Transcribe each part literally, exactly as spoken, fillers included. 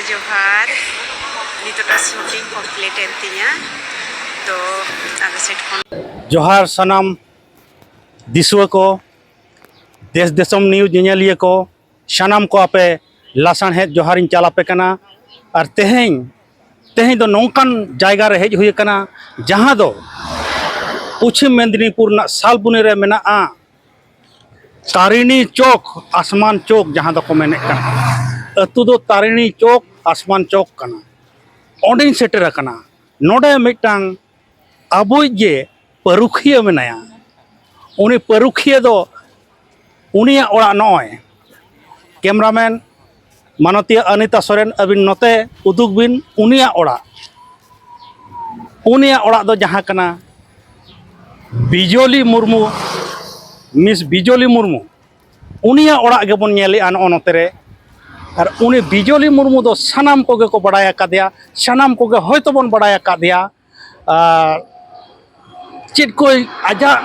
ᱡᱚᱦᱟᱨ᱾ ᱱᱤᱛᱚᱜ ᱫᱚ ᱥᱩᱴᱤᱝ ᱠᱚᱢᱯᱞᱤᱴ ᱮᱱ ᱛᱤᱧᱟ, ᱛᱚ ᱟᱫᱚ ᱥᱮᱴ ᱠᱷᱚᱱ ᱡᱚᱦᱟᱨ ᱥᱟᱱᱟᱢ ᱫᱤᱥᱩᱣᱟᱹ ᱠᱚ, ᱫᱮᱥ ᱫᱤᱥᱚᱢ ᱱᱤᱭᱩᱡᱽ ᱧᱮᱧᱮᱞᱤᱭᱟᱹ ᱠᱚ, ᱥᱟᱱᱟᱢ ᱠᱚ ᱟᱯᱮ ᱞᱟᱥᱟᱬᱦᱮᱫ ᱡᱚᱦᱟᱨᱤᱧ ᱪᱟᱞ ᱟᱯᱮ ᱠᱟᱱᱟ᱾ ᱟᱨ ᱛᱮᱦᱮᱧ, ᱛᱮᱦᱮᱧ ᱫᱚ ᱱᱚᱝᱠᱟᱱ ᱡᱟᱭᱜᱟ ᱨᱮ ᱦᱮᱡ ᱦᱩᱭ ᱟᱠᱟᱱᱟ, ᱡᱟᱦᱟᱸ ᱫᱚ ᱯᱚᱪᱷᱤᱢ ᱢᱮᱫᱽᱱᱤᱯᱩᱨ ᱨᱮᱱᱟᱜ ᱥᱟᱞᱵᱩᱱᱤ ᱨᱮ ᱢᱮᱱᱟᱜᱼᱟ ᱛᱟᱨᱤᱱᱤ ᱪᱚᱠ, ᱟᱥᱢᱟᱱ ᱪᱚᱠ ᱡᱟᱦᱟᱸ ᱫᱚᱠᱚ ᱢᱮᱱᱮᱫ ᱠᱟᱱ᱾ ᱟᱹᱛᱩ ᱫᱚ ᱛᱟᱨᱤᱱᱤ ᱪᱚᱠ, ᱟᱥᱢᱟᱱ ᱪᱚᱠ ᱠᱟᱱᱟ᱾ ᱚᱸᱰᱮᱧ ᱥᱮᱴᱮᱨ ᱟᱠᱟᱱᱟ᱾ ᱱᱚᱰᱮ ᱢᱤᱫᱴᱟᱝ ᱟᱵᱚᱭᱤᱡ ᱜᱮ ᱯᱟᱹᱨᱩᱠᱷᱤᱭᱟᱹ ᱢᱮᱱᱟᱭᱟ᱾ ᱩᱱᱤ ᱯᱟᱹᱨᱩᱠᱷᱤᱭᱟᱹ ᱫᱚ ᱩᱱᱤᱭᱟᱜ ᱚᱲᱟᱜ ᱱᱚᱜᱼᱚᱭ, ᱠᱮᱢᱨᱟᱢᱮᱱ ᱢᱟᱱᱚᱛᱤᱭᱟᱹ ᱚᱱᱤᱛᱟ ᱥᱚᱨᱮᱱ, ᱟᱹᱵᱤᱱ ᱱᱚᱛᱮ ᱩᱫᱩᱜᱽ ᱵᱤᱱ ᱩᱱᱤᱭᱟᱜ ᱚᱲᱟᱜ᱾ ᱩᱱᱤᱭᱟᱜ ᱚᱲᱟᱜ ᱫᱚ ᱡᱟᱦᱟᱸ ᱠᱟᱱᱟ ᱵᱤᱡᱚᱞᱤ ᱢᱩᱨᱢᱩ, ᱢᱤᱥ ᱵᱤᱡᱚᱞᱤ ᱢᱩᱨᱢᱩ, ᱩᱱᱤᱭᱟᱜ ᱚᱲᱟᱜ ᱜᱮᱵᱚᱱ ᱧᱮᱞᱮᱜᱼᱟ ᱱᱚᱜᱼᱚ ᱱᱚᱛᱮ ᱨᱮ᱾ ᱟᱨ ᱩᱱᱤ ᱵᱤᱡᱚᱞᱤ ᱢᱩᱨᱢᱩ ᱫᱚ ᱥᱟᱱᱟᱢ ᱠᱚᱜᱮ ᱠᱚ ᱵᱟᱲᱟᱭ ᱟᱠᱟᱫᱮᱭᱟ, ᱥᱟᱱᱟᱢ ᱠᱚᱜᱮ ᱦᱚᱭᱛᱳ ᱵᱚᱱ ᱵᱟᱲᱟᱭ ᱟᱠᱟᱫᱮᱭᱟ᱾ ᱟᱨ ᱪᱮᱫ ᱠᱚ ᱟᱡᱟᱜ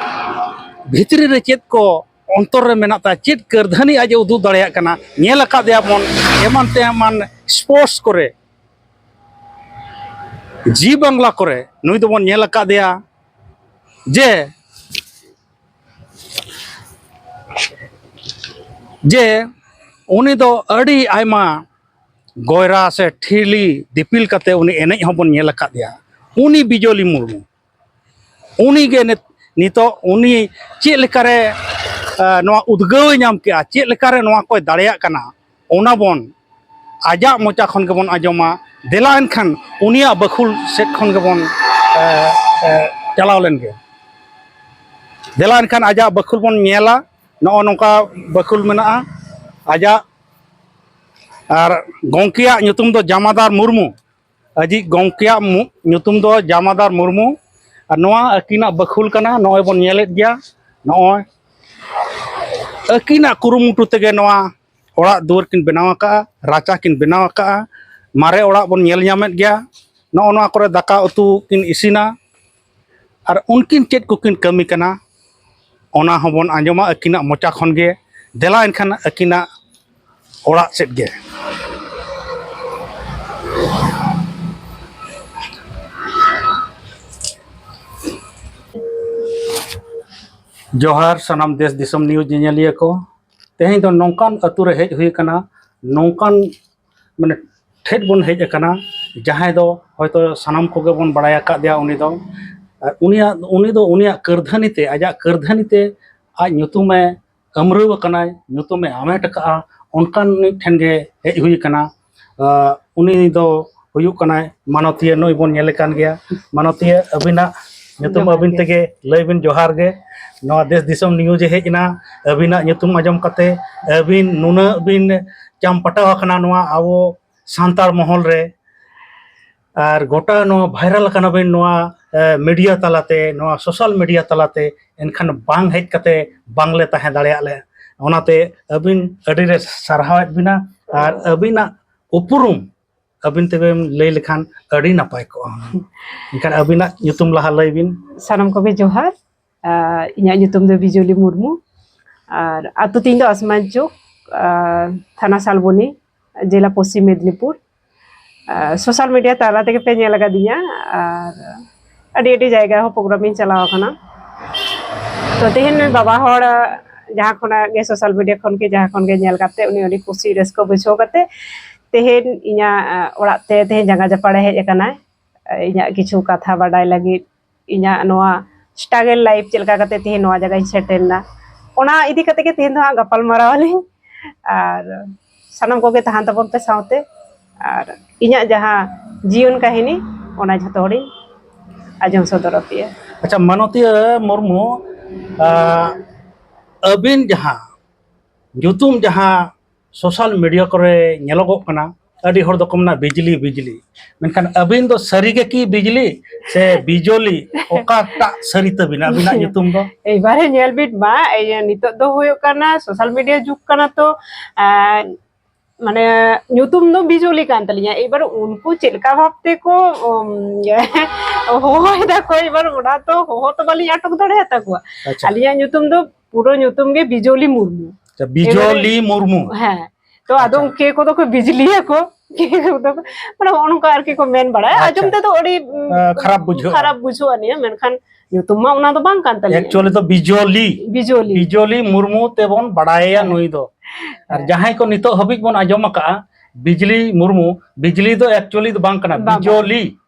ᱵᱷᱤᱛᱨᱤ ᱨᱮ ᱪᱮᱫ ᱠᱚ ᱚᱱᱛᱚᱨ ᱨᱮ ᱢᱮᱱᱟᱜ ᱛᱟᱭᱟ, ᱪᱮᱫ ᱠᱟᱹᱨᱫᱷᱟᱹᱱᱤ ᱟᱡ ᱮ ᱩᱫᱩᱜ ᱫᱟᱲᱮᱭᱟᱜ ᱠᱟᱱᱟ, ᱧᱮᱞ ᱟᱠᱟᱫᱮᱭᱟ ᱵᱚᱱ ᱮᱢᱟᱱ ᱛᱮ ᱮᱢᱟᱱ ᱥᱯᱳᱨᱴᱥ ᱠᱚᱨᱮ, ᱡᱤ ᱵᱟᱝᱞᱟ ᱠᱚᱨᱮ ᱱᱩᱭ ᱫᱚᱵᱚᱱ ᱧᱮᱞ ᱟᱠᱟᱫᱮᱭᱟ ᱡᱮ, ᱡᱮ ᱩᱱᱤ ᱫᱚ ᱟᱹᱰᱤ ᱟᱭᱢᱟ ᱜᱚᱭᱨᱟ ᱥᱮ ᱴᱷᱤᱞᱤ ᱫᱤᱯᱤᱞ ᱠᱟᱛᱮ ᱩᱱᱤ ᱮᱱᱮᱡ ᱦᱚᱸᱵᱚᱱ ᱧᱮᱞ ᱟᱠᱟᱫᱮᱭᱟ᱾ ᱩᱱᱤ ᱵᱤᱡᱚᱞᱤ ᱢᱩᱨᱢᱩ, ᱩᱱᱤ ᱜᱮ ᱱᱤᱛ-, ᱱᱤᱛᱚᱜ ᱩᱱᱤ ᱪᱮᱫ ᱞᱮᱠᱟᱨᱮ, ᱟ, ᱱᱚᱣᱟ ᱩᱫᱽᱜᱟᱹᱣ ᱮ ᱧᱟᱢ ᱠᱮᱜᱼᱟ, ᱪᱮᱫ ᱞᱮᱠᱟᱨᱮ ᱱᱚᱣᱟ ᱠᱚᱭ ᱫᱟᱲᱮᱭᱟᱜ ᱠᱟᱱᱟ, ᱚᱱᱟ ᱵᱚᱱ ᱟᱡᱟᱜ ᱢᱚᱪᱟ ᱠᱷᱚᱱ ᱜᱮᱵᱚᱱ ᱟᱸᱡᱚᱢᱟ᱾ ᱫᱮᱞᱟ ᱮᱱᱠᱷᱟᱱ ᱩᱱᱤᱭᱟᱜ ᱵᱟᱹᱠᱷᱩᱞ ᱥᱮᱫ ᱠᱷᱚᱱ ᱜᱮᱵᱚᱱ, ᱮ, ᱮ, ᱪᱟᱞᱟᱣ ᱞᱮᱱ ᱜᱮ᱾ ᱫᱮᱞᱟ ᱮᱱᱠᱷᱟᱱ ᱟᱡᱟᱜ ᱵᱟᱹᱠᱷᱩᱞ ᱵᱚᱱ ᱧᱮᱞᱟ᱾ ᱱᱚᱜᱼᱚ ᱱᱚᱝᱠᱟ ᱵᱟᱹᱠᱷᱩᱞ ᱢᱮᱱᱟᱜᱼᱟ ᱟᱡᱟᱜ᱾ ᱟᱨ ᱜᱚᱢᱠᱮᱭᱟᱜ ᱧᱩᱛᱩᱢ ᱫᱚ ᱡᱟᱢᱟᱫᱟᱨ ᱢᱩᱨᱢᱩ᱾ ᱟᱡᱤᱡ ᱜᱚᱢᱠᱮᱭᱟᱜ ᱢᱩ-, ᱧᱩᱛᱩᱢ ᱫᱚ ᱡᱟᱢᱟᱫᱟᱨ ᱢᱩᱨᱢᱩ᱾ ᱟᱨ ᱱᱚᱣᱟ ᱟᱹᱠᱤᱱᱟᱜ ᱵᱟᱹᱠᱷᱩᱞ ᱠᱟᱱᱟ, ᱱᱚᱜᱼᱚᱭ ᱵᱚᱱ ᱧᱮᱞᱮᱫ ᱜᱮᱭᱟ᱾ ᱱᱚᱜᱼᱚᱭ ᱟᱹᱠᱤᱱᱟᱜ ᱠᱩᱨᱩᱢᱩᱴᱩ ᱛᱮᱜᱮ ᱱᱚᱣᱟ ᱚᱲᱟᱜ ᱫᱩᱣᱟᱹᱨ ᱠᱤᱱ ᱵᱮᱱᱟᱣ ᱟᱠᱟᱫᱼᱟ, ᱨᱟᱪᱟ ᱠᱤᱱ ᱵᱮᱱᱟᱣ ᱟᱠᱟᱫᱼᱟ᱾ ᱢᱟᱨᱮ ᱚᱲᱟᱜ ᱵᱚᱱ ᱧᱮᱞ ᱧᱟᱢᱮᱫ ᱜᱮᱭᱟ᱾ ᱱᱚᱜᱼᱚ ᱱᱚᱣᱟ ᱠᱚᱨᱮ ᱫᱟᱠᱟ ᱩᱛᱩ ᱠᱤᱱ ᱤᱥᱤᱱᱟ᱾ ᱟᱨ ᱩᱱᱠᱤᱱ ᱪᱮᱫ ᱠᱚᱠᱤᱱ ᱠᱟᱹᱢᱤ ᱠᱟᱱᱟ, ᱚᱱᱟ ᱦᱚᱸᱵᱚᱱ ᱟᱸᱡᱚᱢᱟ ᱟᱹᱠᱤᱱᱟᱜ ᱢᱚᱪᱟ ᱠᱷᱚᱱ ᱜᱮ᱾ ᱫᱮᱞᱟ ᱮᱱᱠᱷᱟᱱ ᱟᱹᱠᱤᱱᱟᱜ ᱚᱲᱟᱜ ᱥᱮᱫ ᱜᱮ᱾ ᱡᱚᱦᱟᱨ ᱥᱟᱱᱟᱢ ᱫᱮᱥ ᱫᱤᱥᱚᱢ ᱱᱤᱭᱩᱡᱽ ᱧᱮᱧᱮᱞᱤᱭᱟᱹ ᱠᱚ᱾ ᱛᱮᱦᱮᱧ ᱫᱚ ᱱᱚᱝᱠᱟᱱ ᱟᱹᱛᱩ ᱨᱮ ᱦᱮᱡ ᱦᱩᱭ ᱟᱠᱟᱱᱟ, ᱱᱚᱝᱠᱟᱱ ᱢᱟᱱᱮ ᱴᱷᱮᱡ ᱵᱚᱱ ᱦᱮᱡ ᱟᱠᱟᱱᱟ, ᱡᱟᱦᱟᱸᱭ ᱫᱚ ᱦᱚᱭᱛᱚ ᱥᱟᱱᱟᱢ ᱠᱚᱜᱮ ᱵᱚᱱ ᱵᱟᱲᱟᱭ ᱟᱠᱟᱫᱮᱭᱟ᱾ ᱩᱱᱤ ᱫᱚ ᱟᱨ ᱩᱱᱤᱭᱟᱜ ᱩᱱᱤ ᱫᱚ ᱩᱱᱤᱭᱟᱜ ᱠᱟᱹᱨᱫᱷᱟᱹᱱᱤ ᱛᱮ, ᱟᱡᱟᱜ ᱠᱟᱹᱨᱫᱷᱟᱹᱱᱤ ᱛᱮ ᱟᱡ ᱧᱩᱛᱩᱢᱮ ᱟᱹᱢᱨᱟᱹᱣ ᱟᱠᱟᱱᱟᱭ, ᱧᱩᱛᱩᱢᱮ ᱦᱟᱢᱮᱴ ᱟᱠᱟᱫᱼᱟ᱾ ᱚᱱᱠᱟᱱ ᱴᱷᱮᱱ ᱜᱮ ᱦᱮᱡ ᱦᱩᱭ ᱟᱠᱟᱱᱟ᱾ ᱟᱸ, ᱩᱱᱤ ᱫᱚ ᱦᱩᱭᱩᱜ ᱠᱟᱱᱟᱭ ᱢᱟᱱᱚᱛᱤᱭᱟᱹ, ᱱᱩᱭ ᱵᱚᱱ ᱧᱮᱞᱮ ᱠᱟᱱ ᱜᱮᱭᱟ᱾ ᱢᱟᱱᱚᱛᱤᱭᱟᱹ, ᱟᱹᱵᱤᱱᱟᱜ ᱧᱩᱛᱩᱢ ᱡᱚᱦᱟᱨ ᱟᱹᱵᱤᱱ ᱜᱮ᱾ ᱛᱮᱜᱮ ᱞᱟᱹᱭ ᱵᱤᱱ, ᱡᱚᱦᱟᱨ ᱜᱮ᱾ ᱱᱚᱣᱟ ᱫᱮᱥ ᱫᱤᱥᱚᱢ ᱱᱤᱭᱩᱡᱽ ᱮ ᱦᱮᱡ ᱮᱱᱟ, ᱟᱹᱵᱤᱱᱟᱜ ᱧᱩᱛᱩᱢ ᱟᱸᱡᱚᱢ ᱠᱟᱛᱮ ᱟᱹᱵᱤᱱ ᱱᱩᱱᱟᱹᱜ ᱵᱤᱱ ᱪᱟᱢᱯᱟᱴᱟᱣ ᱟᱠᱟᱱᱟ ᱱᱚᱣᱟ ᱟᱵᱚ ᱥᱟᱱᱛᱟᱲ ᱢᱚᱦᱚᱞ ᱨᱮ᱾ ᱟᱨ ᱜᱚᱴᱟ ᱱᱚᱣᱟ ᱵᱷᱟᱭᱨᱟᱞ ᱟᱠᱟᱱᱟ ᱵᱤᱱ ᱱᱚᱣᱟ, ᱮ, ᱢᱤᱰᱤᱭᱟ ᱛᱟᱞᱟᱛᱮ, ᱱᱚᱣᱟ ᱥᱳᱥᱟᱞ ᱢᱤᱰᱤᱭᱟ ᱛᱟᱞᱟᱛᱮ, ᱮᱱᱠᱷᱟᱱ ᱵᱟᱝ ᱦᱮᱡ ᱠᱟᱛᱮ ᱵᱟᱝᱞᱮ ᱛᱟᱦᱮᱸ ᱫᱟᱲᱮᱭᱟᱜ ᱞᱮ᱾ ᱚᱱᱟᱛᱮ ᱟᱹᱵᱤᱱ ᱟᱹᱰᱤ ᱞᱮ ᱥᱟᱨᱦᱟᱣᱮᱫ ᱵᱤᱱᱟ᱾ ᱟᱨ ᱟᱹᱵᱤᱱᱟᱜ ᱩᱯᱨᱩᱢ ᱟᱹᱵᱤᱱ ᱛᱮᱵᱤᱱ ᱞᱟᱹᱭ ᱞᱮᱠᱷᱟᱱ ᱟᱹᱰᱤ ᱱᱟᱯᱟᱭ ᱠᱚᱜᱼᱟ᱾ ᱮᱱᱠᱷᱟᱱ ᱟᱹᱵᱤᱱᱟᱜ ᱧᱩᱛᱩᱢ ᱞᱟᱦᱟ ᱞᱟᱹᱭ ᱵᱤᱱ᱾ ᱥᱟᱱᱟᱢ ᱠᱚᱜᱮ ᱡᱚᱦᱟᱨ᱾ ᱟᱨ ᱤᱧᱟᱹᱜ ᱧᱩᱛᱩᱢ ᱫᱚ ᱵᱤᱡᱚᱞᱤ ᱢᱩᱨᱢᱩ᱾ ᱟᱨ ᱟᱹᱛᱩ ᱛᱤᱧ ᱫᱚ ᱟᱥᱢᱟᱱ ᱪᱚᱠ, ᱟᱨ ᱛᱷᱟᱱᱟ ᱥᱟᱞᱵᱚᱱᱤ, ᱡᱮᱞᱟ ᱯᱚᱥᱪᱤᱢ ᱢᱮᱫᱽᱱᱤᱯᱩᱨ᱾ ᱟᱨ ᱥᱳᱥᱟᱞ ᱢᱤᱰᱤᱭᱟ ᱛᱟᱞᱟ ᱛᱮᱜᱮ ᱯᱮ ᱧᱮᱞ ᱟᱠᱟᱫᱤᱧᱟ᱾ ᱟᱨ ᱟᱹᱰᱤ ᱟᱹᱰᱤ ᱡᱟᱭᱜᱟ ᱦᱚᱸ ᱯᱨᱳᱜᱨᱟᱢ ᱤᱧ ᱪᱟᱞᱟᱣ ᱟᱠᱟᱱᱟ᱾ ᱛᱚ ᱛᱮᱦᱮᱧ ᱱᱩᱭ ᱵᱟᱵᱟ ᱦᱚᱲ ᱡᱟᱦᱟᱸ ᱠᱷᱚᱱᱟᱜ ᱜᱮ ᱥᱳᱥᱟᱞ ᱢᱤᱰᱤᱭᱟ ᱠᱷᱚᱱ ᱜᱮ ᱡᱟᱦᱟᱸ ᱠᱷᱚᱱ ᱜᱮ ᱧᱮᱞ ᱠᱟᱛᱮ ᱩᱱᱤ ᱟᱹᱰᱤ ᱠᱩᱥᱤ ᱨᱟᱹᱥᱠᱟᱹ ᱵᱩᱡᱷᱟᱹᱣ ᱠᱟᱛᱮ ᱛᱮᱦᱮᱧ ᱤᱧᱟᱹᱜ, ᱟ, ᱚᱲᱟᱜ ᱛᱮ ᱛᱮᱦᱮᱧ ᱡᱟᱸᱜᱟ ᱡᱟᱯᱟᱲᱮ ᱦᱮᱡ ᱟᱠᱟᱱᱟᱭ᱾ ᱤᱧᱟᱹᱜ ᱠᱤᱪᱷᱩ ᱠᱟᱛᱷᱟ ᱵᱟᱰᱟᱭ ᱞᱟᱹᱜᱤᱫ, ᱤᱧᱟᱹᱜ ᱱᱚᱣᱟ struggle life ᱪᱮᱫ ᱞᱮᱠᱟ ᱠᱟᱛᱮ ᱛᱮᱦᱮᱧ ᱱᱚᱣᱟ ᱡᱟᱭᱜᱟᱧ ᱥᱮᱴᱮᱨ ᱮᱱᱟ, ᱚᱱᱟ ᱤᱫᱤ ᱠᱟᱛᱮ ᱜᱮ ᱛᱮᱦᱮᱧ ᱫᱚ ᱦᱟᱸᱜ ᱜᱟᱯᱟᱞ ᱢᱟᱨᱟᱣ ᱟᱹᱞᱤᱧ᱾ ᱟᱨ ᱥᱟᱱᱟᱢ ᱠᱚᱜᱮ ᱛᱟᱦᱮᱱ ᱛᱟᱵᱚᱱ ᱯᱮ ᱥᱟᱶᱛᱮ᱾ ᱟᱨ ᱤᱧᱟᱹᱜ ᱡᱟᱦᱟᱸ ᱡᱤᱭᱚᱱ ᱠᱟᱹᱦᱱᱤ, ᱚᱱᱟ ᱡᱷᱚᱛᱚ ᱦᱚᱲᱤᱧ ᱟᱸᱡᱚᱢ ᱥᱚᱫᱚᱨ ᱟᱯᱮᱭᱟ᱾ ᱟᱪᱪᱷᱟ, ᱢᱟᱱᱚᱛᱤᱭᱟᱹ ᱢᱩᱨᱢᱩ, ᱟᱸ, ᱟᱹᱵᱤᱱ ᱡᱟᱦᱟᱸ ᱧᱩᱛᱩᱢ ᱡᱟᱦᱟᱸ ᱥᱳᱥᱟᱞ ᱢᱤᱰᱤᱭᱟ ᱠᱚᱨᱮ ᱧᱮᱞᱚᱜᱚᱜ ᱠᱟᱱᱟ, ᱟᱹᱰᱤ ᱦᱚᱲ ᱫᱚᱠᱚ ᱢᱮᱱᱟ ᱵᱤᱡᱽᱞᱤ, ᱵᱤᱡᱽᱞᱤ᱾ ᱢᱮᱱᱠᱷᱟᱱ ᱟᱹᱵᱤᱱ ᱫᱚ ᱥᱟᱹᱨᱤ ᱜᱮ ᱠᱤ ᱵᱤᱡᱽᱞᱤ ᱥᱮ ᱵᱤᱡᱚᱞᱤ? ᱚᱠᱟᱴᱟᱜ ᱥᱟᱹᱨᱤ ᱛᱟᱹᱵᱤᱱ ᱟᱹᱵᱤᱱᱟᱜ ᱧᱩᱛᱩᱢ ᱫᱚ? ᱮᱭᱵᱟᱨᱮ ᱧᱮᱞ ᱵᱤᱱ ᱢᱟ, ᱤᱭᱟᱹ, ᱱᱤᱛᱚᱜ ᱫᱚ ᱦᱩᱭᱩᱜ ᱠᱟᱱᱟ ᱥᱳᱥᱟᱞ ᱢᱤᱰᱤᱭᱟ ᱡᱩᱜᱽ ᱠᱟᱱᱟ ᱛᱚ, ᱟᱨ ᱢᱟᱱᱮ ᱧᱩᱛᱩᱢ ᱫᱚ ᱵᱤᱡᱚᱞᱤ ᱠᱟᱱ ᱛᱟᱹᱞᱤᱧᱟ᱾ ᱮᱭᱵᱟᱨ ᱩᱱᱠᱩ ᱪᱮᱫ ᱞᱮᱠᱟ ᱵᱷᱟᱵ ᱛᱮᱠᱚ, ᱩᱢ, ᱦᱚᱦᱚᱭ ᱫᱟᱠᱚ, ᱮᱭᱵᱟᱨ ᱚᱱᱟ ᱛᱚ ᱦᱚᱦᱚ ᱛᱚ ᱵᱟᱹᱞᱤᱧ ᱟᱴᱚᱠ ᱫᱟᱲᱮᱭᱟᱛᱟ ᱠᱚᱣᱟ᱾ ᱟᱪᱪᱷᱟ᱾ ᱟᱹᱞᱤᱧᱟᱜ ᱧᱩᱛᱩᱢ ᱫᱚ, ᱯᱩᱨᱟᱹ ᱧᱩᱛᱩᱢ ᱜᱮ ᱵᱤᱡᱚᱞᱤ ᱢᱩᱨᱢᱩ᱾ ᱟᱪᱪᱷᱟ, ᱵᱤᱡᱚᱞᱤ ᱮᱵᱟᱨᱮ ᱢᱩᱨᱢᱩ᱾ ᱦᱮᱸ, ᱛᱚ ᱟᱫᱚ ᱟᱪᱪᱷᱟ᱾ ᱩᱱᱠᱩ ᱠᱚᱫᱚ ᱠᱚ ᱵᱤᱡᱽᱞᱤᱭᱟᱠᱚ᱾ ᱢᱟᱱᱮ ᱱᱚᱜᱼᱚ ᱱᱚᱝᱠᱟ ᱟᱨᱠᱤ ᱠᱚ ᱢᱮᱱ ᱵᱟᱲᱟᱭᱟ᱾ ᱟᱪᱪᱷᱟ᱾ ᱟᱸᱡᱚᱢ ᱛᱮᱫᱚ ᱟᱹᱰᱤ, ᱩᱢ, ᱟᱸ, ᱠᱷᱟᱨᱟᱯ ᱵᱩᱡᱷᱟᱹᱜᱼᱟ᱾ ᱠᱷᱟᱨᱟᱯ ᱵᱩᱡᱷᱟᱹᱜᱼᱟ ᱱᱤᱭᱟᱹ, ᱢᱮᱱᱠᱷᱟᱱ ᱧᱩᱛᱩᱢ ᱢᱟ ᱚᱱᱟ ᱫᱚ ᱵᱟᱝ ᱠᱟᱱ ᱛᱟᱹᱞᱤᱧᱟ᱾ Actually ᱫᱚ ᱵᱤᱡᱚᱞᱤ᱾ ᱵᱤᱡᱚᱞᱤ᱾ ᱵᱤᱡᱚᱞᱤ ᱢᱩᱨᱢᱩ ᱛᱮᱵᱚᱱ ᱵᱟᱲᱟᱭᱟ ᱦᱮᱸ᱾ ᱱᱩᱭ ᱫᱚ᱾ ᱟᱨ ᱦᱮᱸ᱾ ᱡᱟᱦᱟᱸᱭ ᱠᱚ ᱱᱤᱛᱚᱜ ᱦᱟᱹᱵᱤᱡ ᱵᱚᱱ ᱟᱸᱡᱚᱢ ᱟᱠᱟᱜᱼᱟ ᱵᱤᱡᱽᱞᱤ ᱢᱩᱨᱢᱩ, ᱵᱤᱡᱽᱞᱤ ᱫᱚ actually ᱫᱚ ᱵᱟᱝ ᱠᱟᱱᱟ, ᱵᱟᱝ, ᱵᱟᱝ᱾ ᱵᱤᱡᱚᱞᱤ᱾